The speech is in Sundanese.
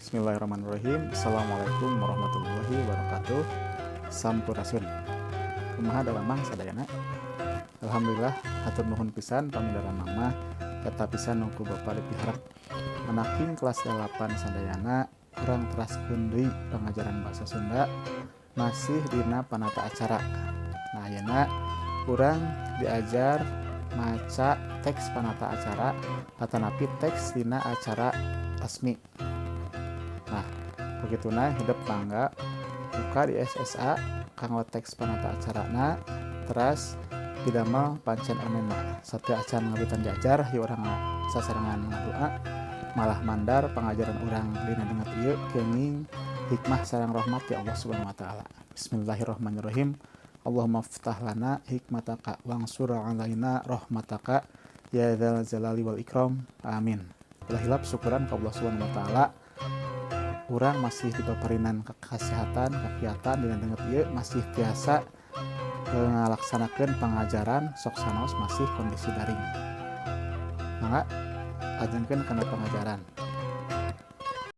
Bismillahirrahmanirrahim. Assalamualaikum warahmatullahi wabarakatuh. Sampurasun. Kumaha daramang sadayana? Alhamdulillah, hatur nuhun pisan pami daramang mah eta pisan nu ku Bapak dipiharep. Manaking kelas 8 sadayana, urang teraskeun deui pengajaran bahasa Sunda masih dina panata acara. Nah, ayeuna urang diajar maca teks panata acara atanapi teks dina acara resmi. Nah, begituna hidep mangga buka di SSA kanggo teks panata acarana, teras didamel pancen onena. Sateuacan ngawitan diajar, ieu urang sasarengan ngadoa malah mandar pangajaran urang dina dinten ieu kenging hikmah sareng rahmat ti Allah Subhanahu wa taala. Bismillahirrahmanirrahim. Allahumma ftah lana hikmataka wangsur alaina rahmataka ya dzal jalali wal ikram. Amin. Ulah hilap syukuran ka Allah Subhanahu wa taala. Urang masih dipaparinan kesehatan, kegiatan dina dinten ieu masih tiasa ngalaksanakeun pengajaran sok sanaos masih kondisi daring. Mangga lajengkeun kana pengajaran.